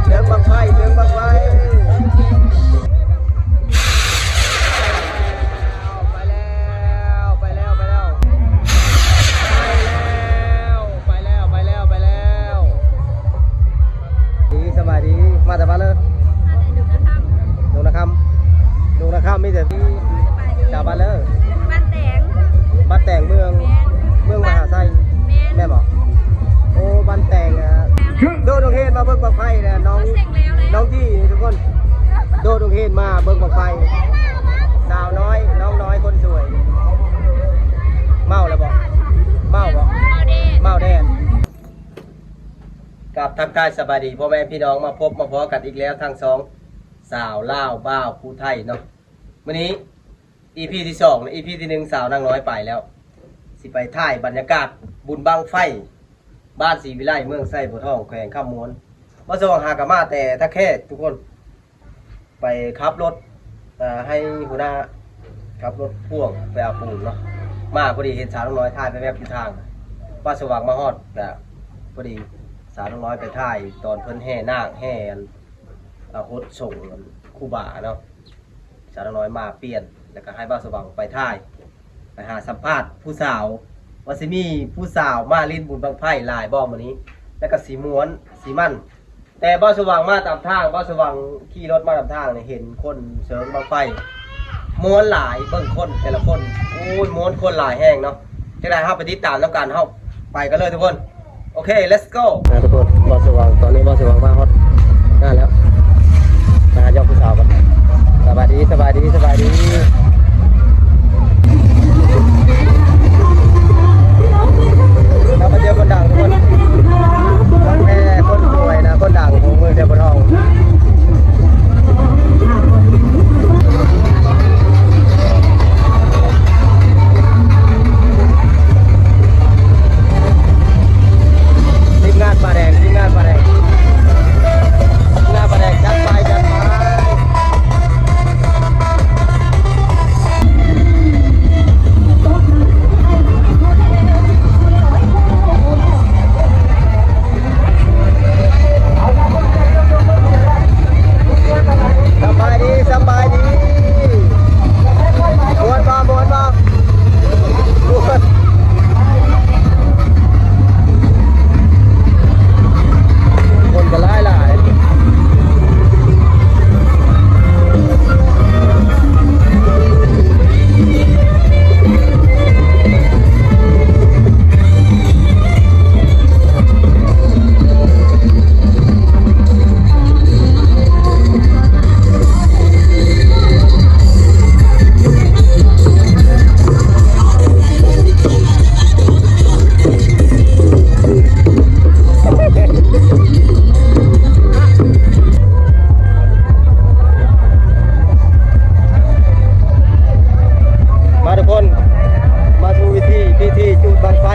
ເລື່ອງບັ້ງໄຟ ເລື່ອງບັ້ງໄຟ ໄປແລ້ວ ໄປແລ້ວ ໄປແລ້ວ ໄປແລ້ວ ໄປແລ້ວ ໄປແລ້ວ ໄປແລ້ວ ໄປແລ້ວ. ດີ ສະບາຍດີ ມາແຕ່ບ້ານເລີຍ ດົງນາຄຳ ດົງນາຄຳ ມີແຕ່ ສະບາຍດີ ຈາກບ້ານເລີຍ ບ້ານແຕງ ບ້ານແຕງ ເມືອງ ແມ່ນ ເມືອງມະຫາໄຊ ແມ່ນ ແມ່ນບໍ່? ໂອ້ ບ້ານແຕງ ອ່າ ໂດດດົງເຮນມາເບິ່ງບັ້ງໄຟແລ້ວ ນ້ອງ ນ້ອງຈີ່ ທຸກຄົນ ໂດດດົງເຮນມາເບິ່ງບັ້ງໄຟ ສາວນ້ອຍ ນ້ອງນ້ອຍຄົນສວຍ ເມົາແລ້ວບໍ່? ເມົາບໍ່? ເມົາແດດ ເມົາແດດ. ກາບທັກທາຍສະບາຍດີພໍ່ແມ່ພີ່ນ້ອງ ມາພົບມາພໍ້ກັນອີກແລ້ວ ທັງສອງສາວລາວບ່າວຜູ້ໄທເນາະ. ມື້ນີ້ອີພີທີສອງ ແລະ ອີພີທີໜຶ່ງ ສາວນາງນ້ອຍໄປແລ້ວ ຊິໄປຖ່າຍບັນຍາກາດບຸນບັ້ງໄຟ ບ້ານສີວິໄລ ເມືອງໄຊບົວທອງ ແຂວງຄຳມ່ວນ. ບໍ່ສະຫວ່າງຫາກະມາແຕ່ທ່າແຂກ ທຸກຄົນ ໄປຂັບລົດ ເອີ ໃຫ້ຫົວໜ້າຂັບລົດພ່ວງໄປເອົາປູນເນາະ ມາພໍດີເຫັນສາວນາງນ້ອຍຖ່າຍແວບໆຢູ່ທາງ ບ່າວສະຫວ່າງມາຮອດກະພໍດີສາວນາງນ້ອຍໄປຖ່າຍຕອນເພິ່ນແຫ່ນາກ ແຫ່ອັນ ເອົາຫົດສົງອັນຄູບາເນາະ. ສາວນາງນ້ອຍມາປ່ຽນ ແລ້ວກະໃຫ້ບ່າວສະຫວ່າງໄປຖ່າຍ ໄປຫາສຳພາດຜູ້ສາວ ວ່າຊິມີຜູ້ສາວມາຫຼິ້ນບຸນບັ້ງໄຟຫຼາຍບໍ່ມື້ນີ້ ແລ້ວກະຊິມ່ວນຊິມັນ. ແຕ່ບ່າວສະຫວ່າງມາຕາມທາງ ບ່າວສະຫວ່າງຂີ່ລົດມາຕາມທາງນີ້ ເຫັນຄົນເຊີງບັ້ງໄຟ ມ່ວນຫຼາຍ ເບິ່ງຄົນແຕ່ລະຄົນ ໂອ້ຍ ມ່ວນ ຄົນຫຼາຍແຮງເນາະ. ຈັ່ງໃດເຮົາໄປຕິດຕາມນຳກັນ ເຮົາໄປກັນເລີຍທຸກຄົນ. ໂອເຄ let's go ນະທຸກຄົນ ບ່າວສະຫວ່າງ ຕອນນີ້ບ່າວສະຫວ່າງມາຮອດງານແລ້ວ ໄປຫາຢອກຜູ້ສາວກ່ອນ. ສະບາຍດີ ສະບາຍດີ ສະບາຍດີ ເຮົາມາເຈີຄົນດັງທຸກຄົນ ແຕ່ຄົນສວຍນະ ຄົນດັງຂອງເມືອງໄຊບົວທອງ. ທີມງານປາແດງ ທີມງານປາແດງ ທີມງານປາແດງ ຈັດໄປ ຈັດໄປ. ສະບາຍດີ ສະບາຍດີ ມ່ວນບໍ່ ມ່ວນບໍ່? ຄົນກໍຫຼາຍໆ. ມາທຸກຄົນ ມາສູ່ວິທີ ພິທີຈູດບັ້ງໄຟ.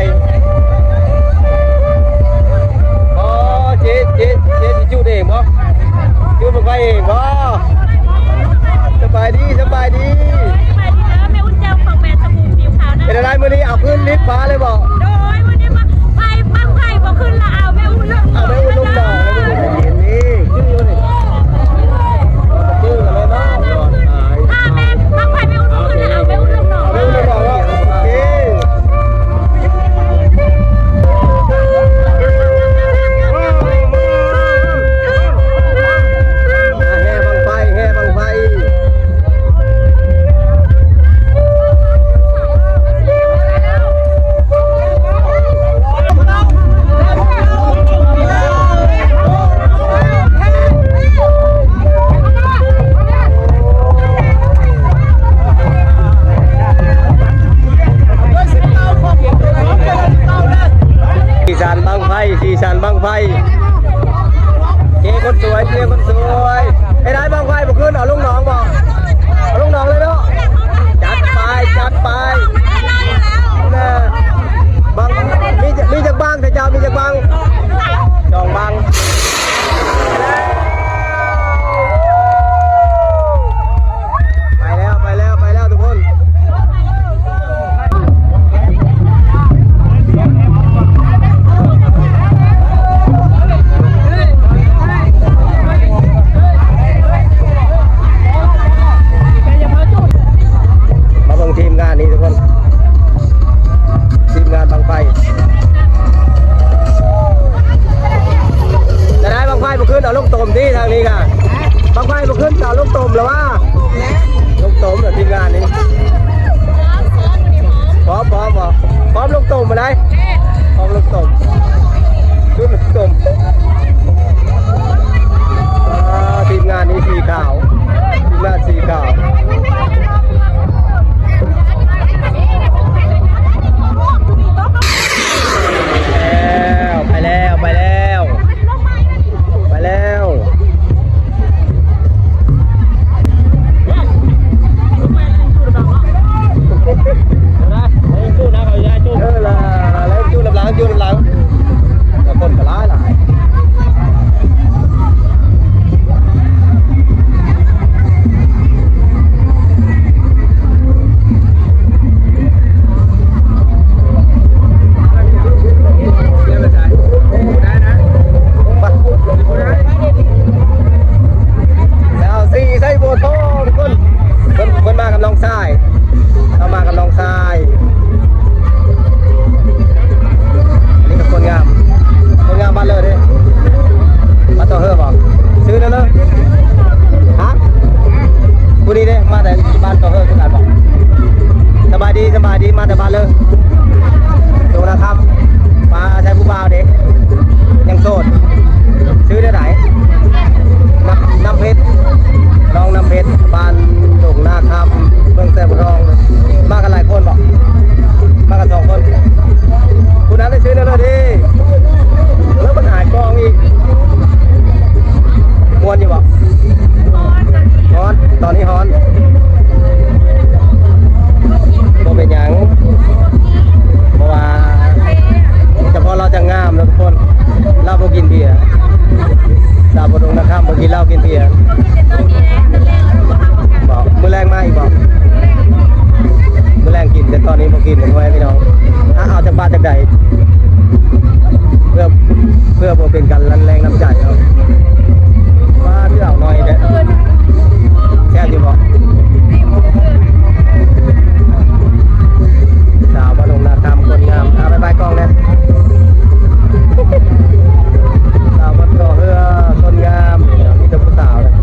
ອໍ ເຈ ເຈ ເຈຊິຈູດເອງບໍ່? ຈູດບັ້ງໄຟເອງບໍ່? ສະບາຍດີ ສະບາຍດີ ສະບາຍດີເດີ ແມ່ອຸ່ນແຈ່ວຂອງແບດສະບູນຜິວຂາວນະ. ເປັນຈັ່ງໃດມື້ນີ້ ເອົາຄືນລິບຟ້າເລີຍບໍ່? ໂດຍ ມື້ນີ້ມາ ໄຟ ບັ້ງໄຟບໍ່ຂຶ້ນລະ ເອົາແມ່ອຸ່ນລົງ ເອົາແມ່ອຸ່ນລົງດອກ ແມ່ອຸ່ນລົງດອກ. ນີ້ ຄືຢູ່ນີ້ ຄືກັນເລີຍເນາະ ຖ້າແມ່ນບັ້ງໄຟແມ່ອຸ່ນບໍ່ຂຶ້ນລະ ເອົາແມ່ອຸ່ນລົງດອກ ເອົາແມ່ອຸ່ນລົງດອກ. ໂອເຄ ອ່າ ແຫ່ບັ້ງໄຟ ແຫ່ບັ້ງໄຟ. ສີສັນບັ້ງໄຟ ສີສັນບັ້ງໄຟ. ເຈຄົນສວຍ ເຈຄົນສວຍ. ເຮັດໃດບັ້ງໄຟບໍ່ຂຶ້ນ ເອົາລົງໜອງບໍ່? ເອົາລົງໜອງເລີຍເນາະ. ຈັດໄປ ຈັດໄປ. ແນ່ ບັ້ງ ມີ ມີຈັກບັ້ງ ເຈົ້າ ມີຈັກບັ້ງ? ສອງບັ້ງ. ໄປແລ້ວ ໄປແລ້ວ ໄປແລ້ວທຸກຄົນ. ສ ທີ່ທາງນີ້ກະ ບັກໄຟບໍ່ຂຶ້ນ ສາວລູກຕົມແລ້ວວ່າ ລູກຕົມເດີທີມງານນີ້ ພ້ອມ ພ້ອມບໍ່? ພ້ອມລູກຕົມບໍ່ໄດ້? ພ້ອມລູກຕົມ ຊຸດລູກຕົມ. ອ່າ ທີມງານນີ້ສີຂາວ ທີມງານສີຂາວ. ແລ້ວ ໄປແລ້ວ ໄປແລ້ວ ໄປແລ້ວ. ເອີລະ ແລ້ວຈູນຳຫຼັງ ຈູນຳຫຼັງ ແລ້ວຄົນກະຫຼາຍຫຼາຍ. ແລ້ວສີ່ໃສ່ໂບທອງຄົນ ເພິ່ນ ເພິ່ນມາກັບນ້ອງຊາຍ ເຮົາມາກັບນ້ອງຊາຍ. ນີ້ກະຄົນງາມ ຄົນງາມບ້ານເລີເດ້ ບ້ານຕໍ່ເຮີບໍ? ຊື່ນັ້ນເລີ ຮະ? ຜູ້ນີ້ເດ້ ມາແຕ່ບ້ານຕໍ່ເຮີຄືກັນບໍ? ສະບາຍດີ ສະບາຍດີ ມາແຕ່ບ້ານເລີ ດົງນາຄຳ. ປາໃຊ້ຜູ້ບ່າວເດ້ ຍັງໂສດ. ຊື່ແນວໃດ? ນ້ຳ ນ້ຳເພັດ ນ້ອງນ້ຳເພັດ ບ້ານດົງນາຄຳ ເມືອງແຊບທອງ. ມາກັນຫຼາຍຄົນບໍ? ມາກັນສອງຄົນ. ຜູ້ນັ້ນໄດ້ຊື່ແນວເລີເດ້ ແລ້ວມັນຫາຍກອງອີກ. ມ່ວນຢູ່ບໍ? ຮ້ອນ ຕອນນີ້ຮ້ອນ ບໍ່ເປັນຫຍັງ ເພາະວ່າສະເພາະລາວຈະງາມເນາະທຸກຄົນ ລາວບໍ່ກິນເບຍ ສາວໂພດົງນາຄຳບໍ່ກິນເຫຼົ້າກິນເບຍ. ບໍ່ ມື້ແລງມາອີກບໍ່? ມື້ແລງກິນ ແຕ່ຕອນນີ້ບໍ່ກິນ ພໍ່ແມ່ພີ່ນ້ອງ. ອາ ເອົາຈັກບາດຈັກໃດ ເພື່ອ ເພື່ອບໍ່ເປັນການລັນແລງນ້ຳໃຈເນາະ. ວ່າຄືເອົາໜ້ອຍແທ້ ແຊບຢູ່ບໍ່? ສາວບ້ານດົງນາຄຳຄົນງາມ ອາ ບາຍບາຍກ້ອງແດ່. ສາວບ້ານກໍເຮືອຄົນງາມ ມີແຕ່ຜູ້ສາວເລີຍ.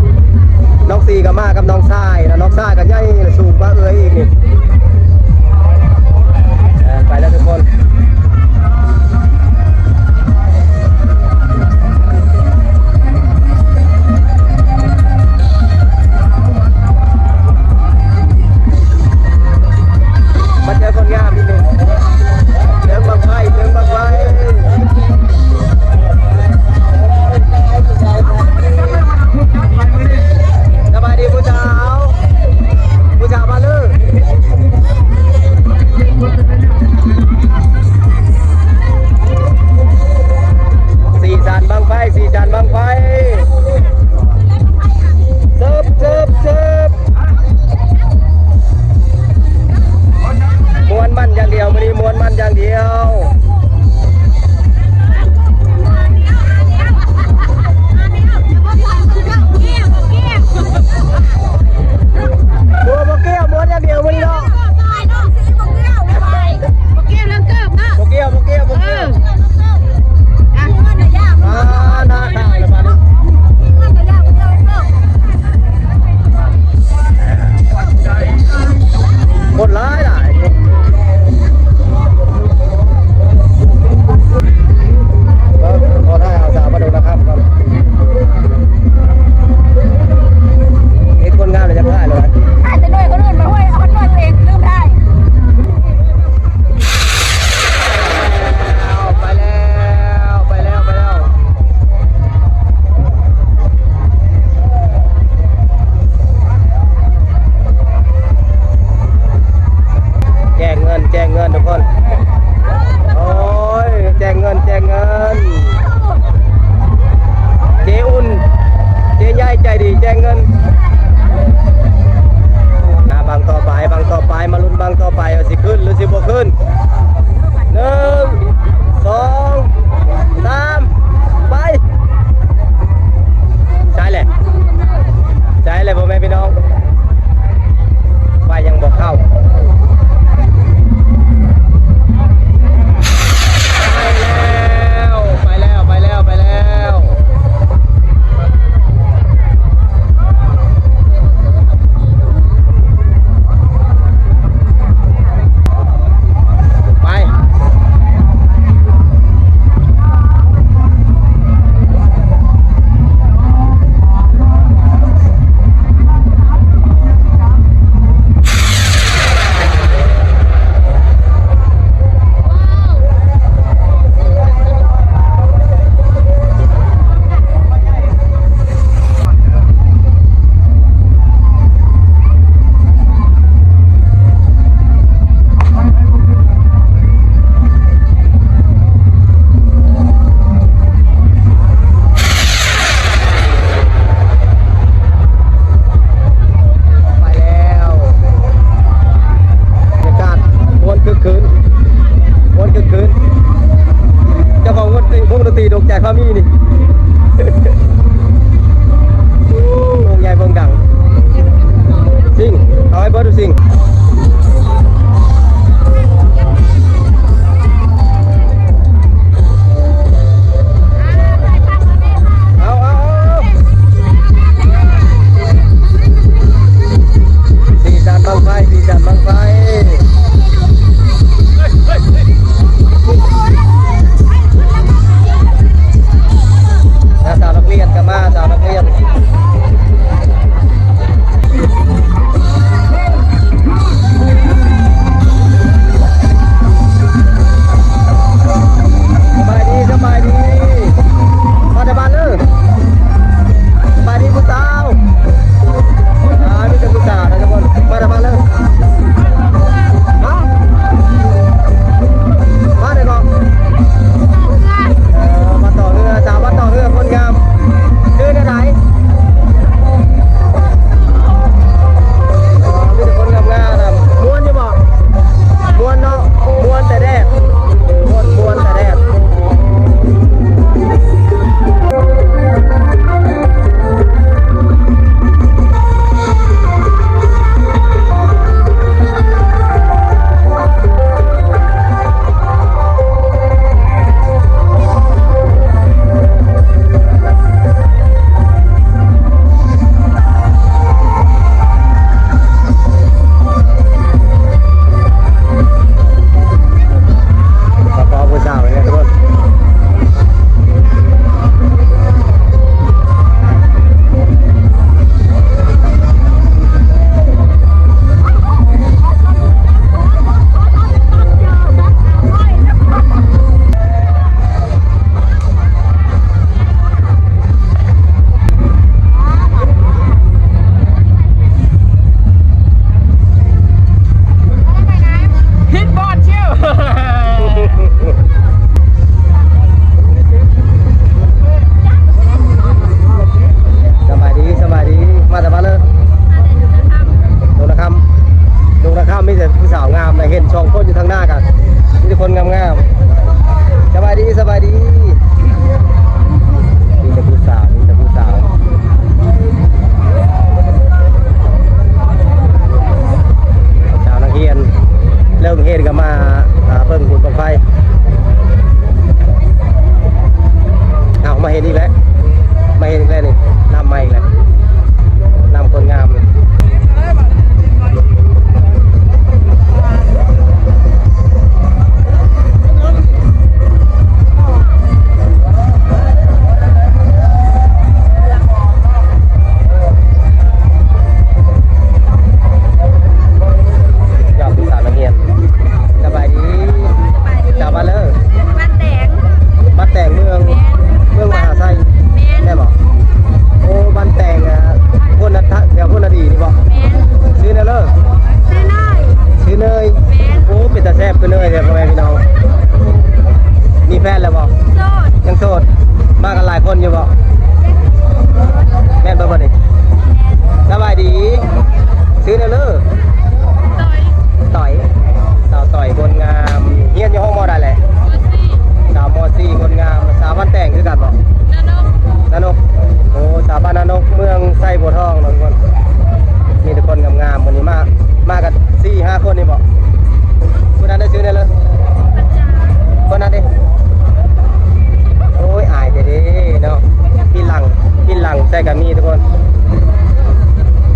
ໃສ່ກະມີທຸກຄົນ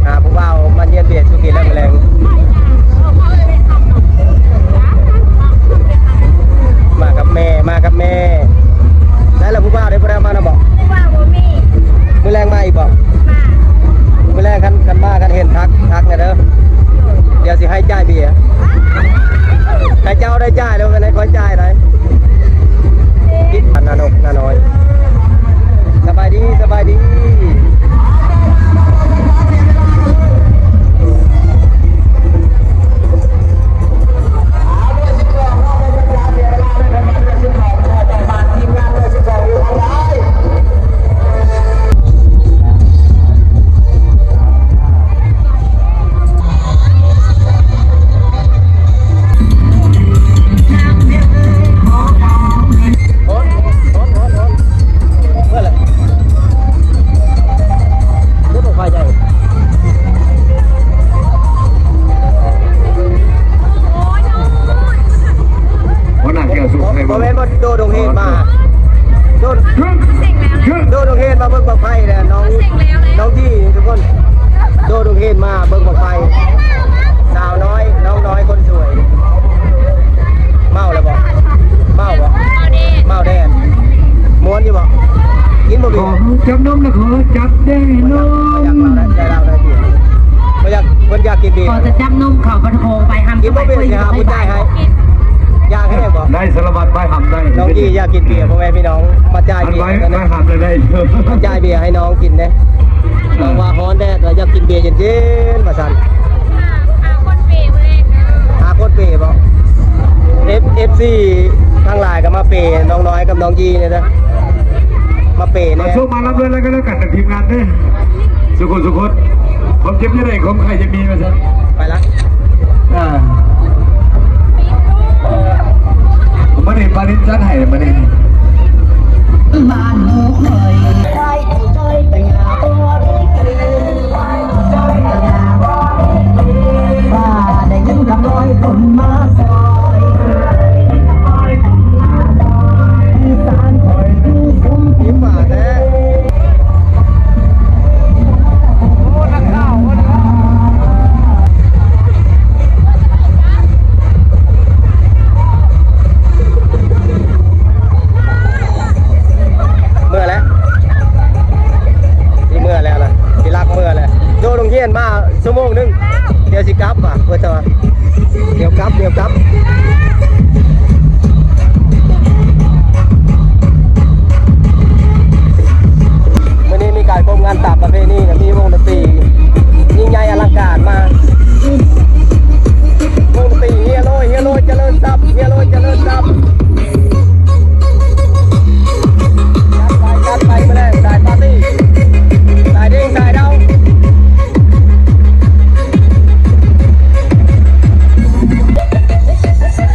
ຫາຜູ້ບ່າວມາຢ້ຽມເບຍສູ່ກິນແລ້ວມື້ແລງ. ມາກັບແມ່ ມາກັບແມ່. ໃສລະຜູ້ບ່າວເດ້ ບໍ່ໄດ້ມານຳບໍ? ຜູ້ບ່າວບໍ່ມີ. ມື້ແລງມາອີກບໍ? ມາ. ມື້ແລງຄັນ ຄັນມາ ຄັນເຫັນທັກ ທັກແດ່ເດີ. ດຽວຊິໃຫ້ຈ່າຍເບຍ ໃຫ້ເຈົ້າໄດ້ຈ່າຍ ແລ້ວແມ່ນໃຫ້ຂ້ອຍຈ່າຍໄດ໋. ຕິດອັນນານົກນານ້ອຍ. ສະບາຍດີ ສະບາຍດີ. ຫົວໜ້າແກ້ວສຸກໃຫ້ເບິ່ງ ບໍ່ແມ່ນບໍ່ໂດດດົງເຮນມາ ໂດດ ໂດດດົງເຮນມາເບິ່ງບັ້ງໄຟແລ້ວ ນ້ອງ ນ້ອງຈີ່ທຸກຄົນ ໂດດດົງເຮນມາເບິ່ງບັ້ງໄຟ ສາວນ້ອຍ ນ້องน้อยคนสวย ເມົາແລ້ວບໍ່? ເມົາບໍ່? ເມົາແດ່ ມ່ວນຢູ່ບໍ່? ກິນບໍ່ເບຍ? ຂໍຈັບນົມນະ ຂໍຈັບແດ່ນົມ ຢາກເຫຼົ້າໄດ້ ຢາກເຫຼົ້າໄດ້ເບຍ ບໍ່ຢາກ ເພິ່ນຢາກກິນເບຍ ຂໍຈະຈັບນົມເຂົ້າປະໂທໄປ ຫ້າມ ກິນບໍ່ເບຍ ຊິຫາຜູ້ຈ່າຍໃຫ້ ຢາກແຮງບໍ່? ໄດ້ ສາລະວັດໄປ ຫ້າມໄດ້ ນ້ອງຈີ່ຢາກກິນເບຍ ພໍ່ແມ່ພີ່ນ້ອງ ມາຈ່າຍເບຍ ໄປ ໃຫ້ ໄປຫ້າມໄດ້ ມາຈ່າຍເບຍໃຫ້ນ້ອງກິນເດ້ ນ້ອງວ່າຮ້ອນແດດ ວ່າຢາກກິນເບຍເຢັນໆ ວ່າຊັ້ນ. ຫາຄົນເປບໍ່? ເອັຟ ເອັຟຊີທັງຫຼາຍກໍມາເປນ້ອງນ້ອຍກັບນ້ອງຈີ່ແດ່ເດີ ມາເປແດ່ ມາໂຊກມາຮັບດ້ວຍແລ້ວກໍແລ້ວກັນ ທີມງານເດີ ສຸຄົນ ສຸຄົນ ຄວາມເຈັບຢ່າໄດ້ ຄວາມໄຂ້ຢ່າມີ ວ່າຊັ້ນ ໄປລະ ອ່າ ມື້ນີ້ປາລິນຈັດໃຫ້ມື້ນີ້ ບ້ານເຮົາເຄີຍ ໄດ້ຍິນຄຳລອຍຄົນມາຊອຍ ອີສານຂ້ອຍມີສົມຈິດ ໂອ້ ນັກຂ່າວ ເມືອແລ້ວ ຊິເມືອແລ້ວລະ ຊິລັກເມືອແລ້ວ ໂດດໂຮງຮຽນມາຊົ່ວໂມງໜຶ່ງ ດຽວຊິກັບວ່າ ເພິ່ນວ່າ ດຽວກັບ ດຽວກັບ. ມື້ນີ້ມີການໂຮມງານຕາມປະເພນີ ມີວົງດົນຕີຍິ່ງໃຫຍ່ອະລັງການມາ ວົງດົນຕີເຮຍໂລຍ ເຮຍໂລຍຈະເລີນຊັບ ເຮຍໂລຍຈະເລີນຊັບ. ຈັດໄປ ຈັດໄປ ມື້ແລງສາຍປາຕີ້ ສາຍເດ້ງ ສາຍດາວ. ມື້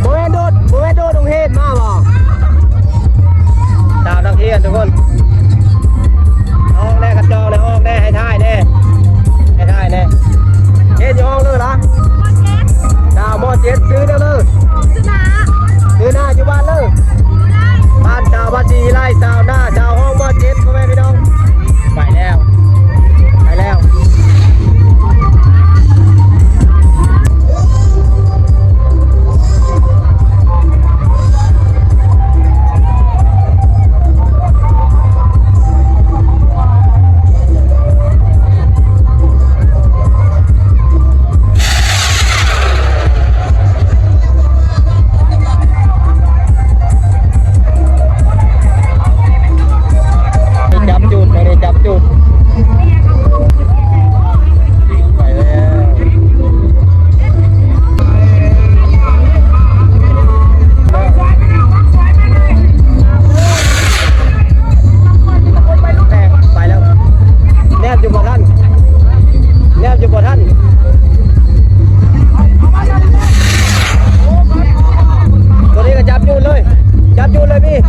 ບໍ່ແມ່ນໂດດ ບໍ່ແມ່ນໂດດໂຮງຮຽນມາບໍ່? ສາວນັກຮຽນທຸກຄົນ ອອກແດ່ ກະຈອກແດ່ ອອກແດ່ ໃຫ້ຖ່າຍແດ່ ໃຫ້ຖ່າຍແດ່. ຮຽນຢູ່ຫ້ອງເລີລະ? ສາວ ມໍເຈັດ ຊື່ຫຍັງເລີ? ຊື່ນາ ຊື່ນາ ຢູ່ບ້ານເລີ? ບ້ານສາວ ບ້ານສີວິໄລ ສາວນາ ສາວຫ້ອງ ມໍເຈັດ ພໍ່ແມ່ພີ່ນ້ອງ. ໄປແລ້ວ ໄປແລ້ວ. ຈັບຈຸດ ອັນນີ້ຈັບຈຸດ ໄປແລ້ວ. ໄປແລ້ວ ແນບຢູ່ບໍ່ທັນ ແນບຢູ່ບໍ່ທັນ. ຕົວນີ້ກໍຈັບຈູດເລີຍ ຈັບຈູດເລີຍພີ່.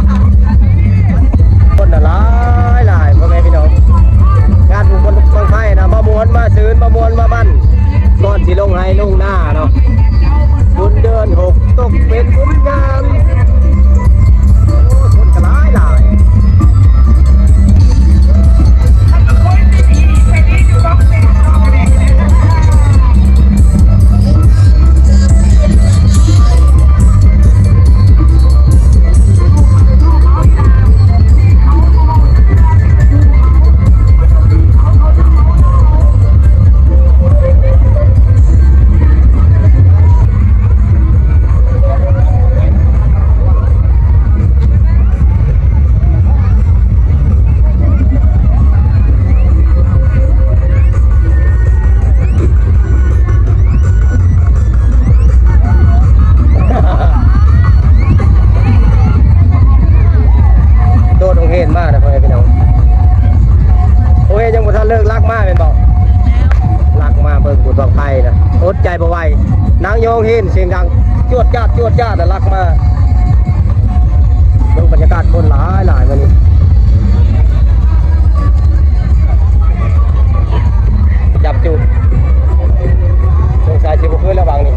ຄົນນະຫຼາຍໆ ພໍ່ແມ່ພີ່ນ້ອງ ງານບຸນບັ້ງໄຟນະ ມາມ່ວນມາຊື່ນ ມາມ່ວນມາມັນ ກ່ອນຊິລົງໄຮ່ລົງນາເນາະ. ບຸນເດືອນຫົກ ຕົກເປັນບຸນງາມ. ໂອ້ ຄົນກໍຫຼາຍໆ. ໂດດໂຮງຮຽນມານະ ພໍ່ແມ່ພີ່ນ້ອງ. ໂຮງຮຽນຍັງບໍ່ທັນເລີກ ລັກມາແມ່ນບໍ່? ລັກມາເບິ່ງບຸນບັ້ງໄຟນະ ອົດໃຈບໍ່ໄຫວ. ນັ່ງຢູ່ໂຮງຮຽນສຽງດັງ ຈວດຈາດ ຈວດຈາດນະ ລັກມາ. ເບິ່ງບັນຍາກາດຄົນຫຼາຍໆ ມື້ນີ້ ຈັບຈຸດ ສົງໄສຊິບໍ່ຄືນແລ້ວບາງນີ້.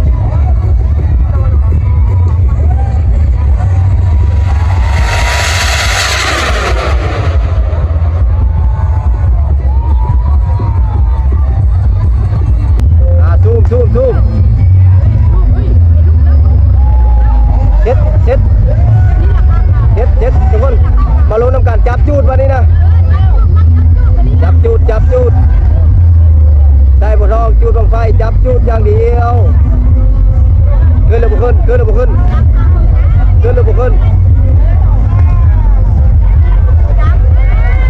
ອ່າ ຊູມ ຊູມ ຊູມ. ເຊັດ ເຊັດ ເຊັດ ເຊັດ ທຸກຄົນ ມາລົງນຳກັນ ຈັບຈູດບາດນີ້ນະ ຈັບຈູດ ຈັບຈູດ ໄດ້ບໍ່ທອງ ຈູດບັ້ງໄຟ ຈັບຈູດຢ່າງດຽວ. ຂຶ້ນຫຼືບໍ່ຂຶ້ນ ຂຶ້ນຫຼືບໍ່ຂຶ້ນ ຂຶ້ນຫຼືບໍ່ຂຶ້ນ?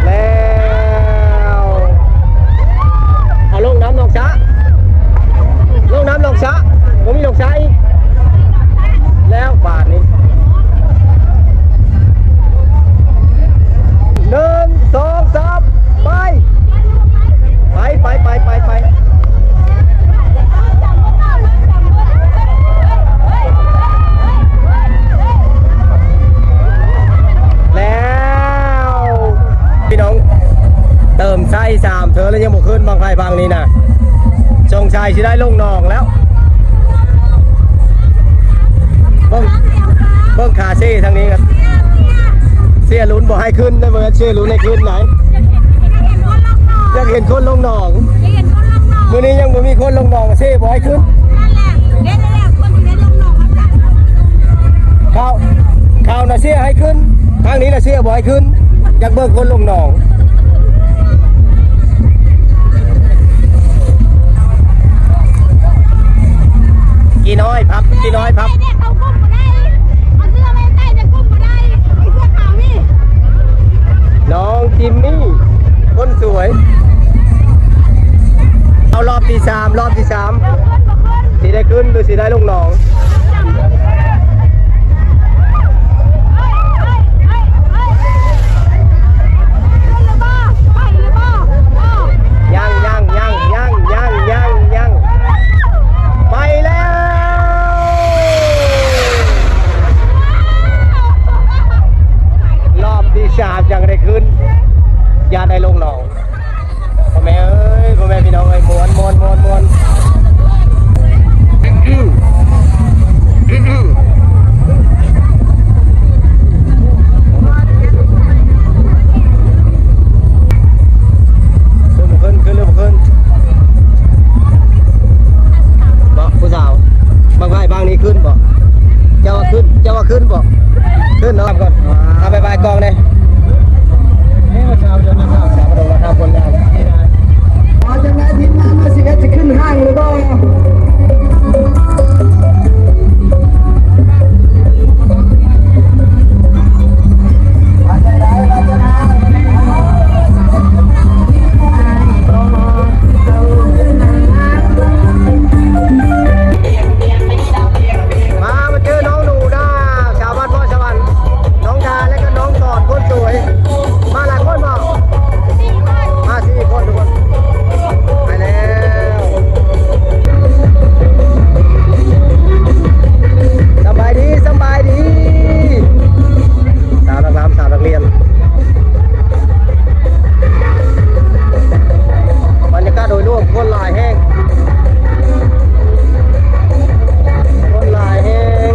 ແລ້ວ ເອົາລົງນຳນ້ອງຊະ ລົງນຳນ້ອງຊະ ບໍ່ມີນ້ອງຊະອີກ ແລ້ວບາດນີ້ ໜຶ່ງ ສອງ ສາມ ໄປ ໄປ ໄປ ໄປ ໄປ ໄປ. ແລ້ວ ພີ່ນ້ອງ ເຕີມໃສ່ສາມເທື່ອແລ້ວຍັງບໍ່ຂຶ້ນ ບັ້ງໄຟບັ້ງນີ້ນະ ສົງໄສຊິໄດ້ລົງໜອງແລ້ວ. ເບິ່ງ ເບິ່ງຂາເຊທາງນີ້ ເຊລຸ້ນບໍ່ໃຫ້ຂຶ້ນເດີ ບໍ່ແມ່ນເຊລຸ້ນໃຫ້ຂຶ້ນໃດ. ຢາກເຫັນຄົນລົງໜອງ ມື້ນີ້ຍັງບໍ່ມີຄົນລົງໜອງ ເຊບໍ່ໃຫ້ຂຶ້ນ. ນັ້ນແຫຼະ ເດ້ແລ້ວ ຄົນທີ່ໄດ້ລົງໜອງ ເຂົາ ເຂົານະເຊໃຫ້ຂຶ້ນ ທາງນີ້ນະເຊບໍ່ໃຫ້ຂຶ້ນ. ຢາກເບິ່ງຄົນລົງໜອງ. ກີນ້ອຍພັບ ກີນ້ອຍພັບ. ເອົາກຸ້ມບໍ່ໄດ້ ເອົາເສື້ອໄວ້ໃຕ້ ແຕ່ກຸ້ມບໍ່ໄດ້ ເສື້ອຂາວນີ້. ນ້ອງຈິມມີ້ ຄົນສວຍ ເອົາລອບທີສາມ ລອບທີສາມ ຊິໄດ້ຂຶ້ນ ຫຼື ຊິໄດ້ລົງໜອງ? ຍັງ ຍັງ ຍັງ ໄປແລ້ວ. ຂຶ້ນບໍ່? ຂຶ້ນເນາະ ກ່ອນ ເອົາບາຍບາຍກ້ອງແດ່. ເອີ ຊາວເຈົ້ານະຄະ ຊາວມາດົງນະຄະ ຄົນງາມ. ວ່າຈັ່ງໃດ ທີມງານມາສິບເອັດ ຊິຂຶ້ນຫ້າງຫຼືບໍ່? ມາ ມາເຈີນ້ອງໜູນາ ສາວບ້ານພອນສະຫວັນ ນ້ອງດາ ແລະກະນ້ອງສອນຄົນສວຍ. ມາຫຼາຍຄົນບໍ່? ມາສີ່ຄົນ ທຸກຄົນ. ໄປແລ້ວ. ສະບາຍດີ ສະບາຍດີ ສາວນາງງາມ ສາວນັກຮຽນ. ບັນຍາກາດໂດຍລວມຄົນຫຼາຍແຮງ ຄົນຫຼາຍແຮງ.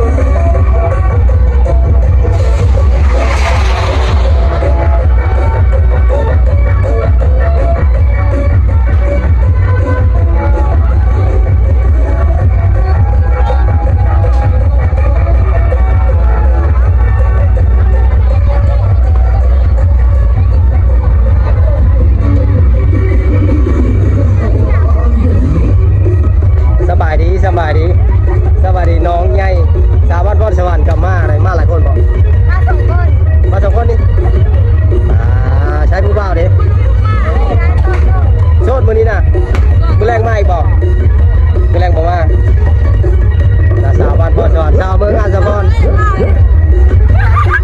ສະບາຍດີ ສະບາຍດີ ສະບາຍດີນ້ອງໃຫຍ່ ສາວບ້ານພອນສະຫວັນ ກະມາໄດ້ ມາຫຼາຍຄົນບໍ່? ມາສອງຄົນ ມາສອງຄົນນີ້. ອ່າ ໃຊ້ຜູ້ບ່າວເດ້? ໂສດມື້ນີ້ນະ? ມື້ແລງມາອີກບໍ່? ມື້ແລງບໍ່ມາ. ສາວບ້ານພອນສະຫວັນ ສາວເມືອງອາດສະພອນ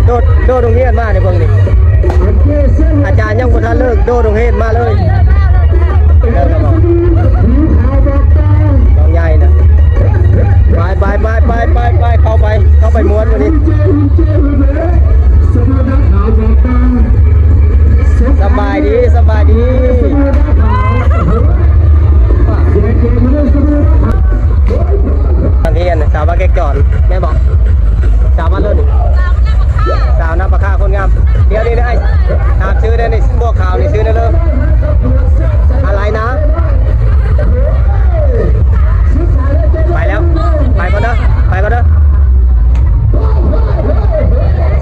ໂດດ ໂດດໂຮງຮຽນມາໃນເບິ່ງນີ້ ອາຈານຍັງບໍ່ທັນເລີກ ໂດດໂຮງຮຽນມາເລີຍ. ນ້ອງໃຫຍ່ນະ ໄປ ໄປ ເຂົ້າໄປ ເຂົ້າໄປມ່ວນມື້ນີ້. ສະບາຍດີ ສະບາຍດີ ນັກຮຽນ ສາວບ້ານແກກຈອນ ແມ່ນບໍ່? ສາວບ້ານເລີດ ສາວນາປາຄາຄົນງາມ. ດຽວນີ້ນະ ອ້າຍ ຖາມຊື່ແດ່ນີ້ ໝວກຂາວນີ້ຊື່ແດ່ເດີ? ອາໄລນາ. ໄປແລ້ວ ໄປກ່ອນເດີ ໄປກ່ອນເດີ.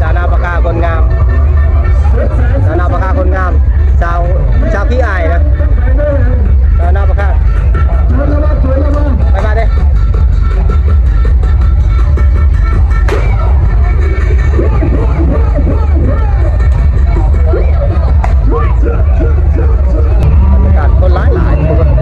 ສາວນາປາຄາຄົນງາມ ສາວນາປາຄາຄົນງາມ ສາວ ສາວຂີ້ອາຍນະ ສາວນາປາຄາ. ບາຍບາຍເດ້. ບັນຍາກາດຄົນຫຼາຍໆ ທຸກຄົນ. ເ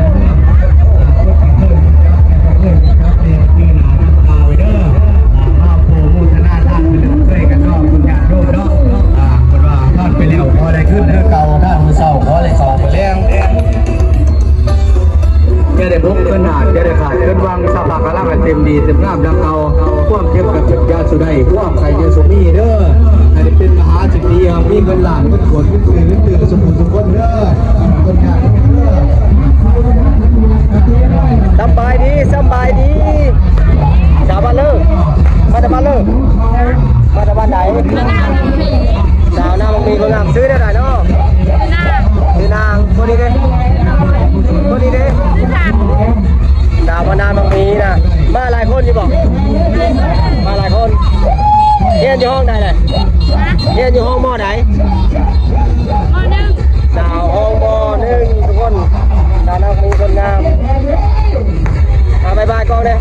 ພິ່ນວ່າຮອດໄປແລ້ວ ພໍໄດ້ຂຶ້ນຄືເກົ່າ ຖ້າມື້ເຊົ້າຂໍໄດ້ເຂົ້າໄປແລງ. ຈະໄດ້ພົບເງິນລ້ານ ຈະໄດ້ຂາດເງິນວັງ ສະພາບກຳລັງໃຫ້ເຕັມດີເຕັມງາມດັ່ງເກົ່າ ຄວາມເຈັບກໍເຈັບຢ່າສູ່ໄດ້ ຄວາມໄຂ້ຢ່າສູ່ມີເດີ ໃຫ້ໄດ້ເປັນມະຫາເສດຖີ ໃຫ້ມີເງິນລ້ານ ເງິນໂກດ ເງິນຕື້ ເງິນຕື້ ສູ່ຜູ້ສູ່ຄົນເດີ ຄົນງາມເດີ. ສຳບາຍດີ ສຳບາຍດີ ສາວບ້ານເລີ ມາແຕ່ບ້ານເລີ ມາແຕ່ບ້ານໃດ? ສາວນາບັກມີຄົນງາມ ຊື່ແນວໃດເນາະ? ຊື່ນາງ ຄົນນີ້ເດ້ ຄົນນີ້ເດ້ ສາວນາບັກມີນະ. ມາຫຼາຍຄົນຢູ່ບໍ່? ມາຫຼາຍຄົນ. ຮຽນຢູ່ຫ້ອງໃດລະ? ຮຽນຢູ່ຫ້ອງ ມໍໃດ? ມໍໜຶ່ງ. ສາວຫ້ອງ ມໍໜຶ່ງ ທຸກຄົນ ສາວນາບັກມີຄົນງາມ. ອ່າ ບາຍບາຍກ້ອງແດ່.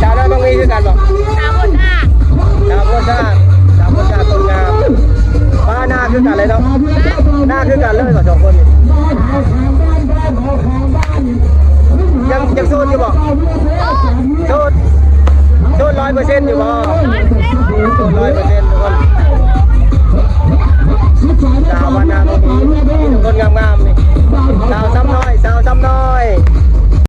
ສາວນາບັກມີຄືກັນບໍ່? ສາວໂພນສາກ ສາວໂພນສາກ ສາວໂພນສາກຄົນງາມ. ປ້າ ໜ້າຄືກັນເລີຍເນາະ ໜ້າຄືກັນເລີຍບໍ່ສອງຄົນນີ້? ຍັງ ຍັງໂສດຢູ່ບໍ່? ໂສດ ໂສດຮ້ອຍເປີເຊັນຢູ່ບໍ່? ໂສດຮ້ອຍເປີເຊັນ ທຸກຄົນ. ສາວບ້ານນາບໍ່ມີ ມີແຕ່ຄົນງາມໆນີ້. ສາວຊ້ຳນ້ອຍ ສາວຊ້ຳນ້ອຍ.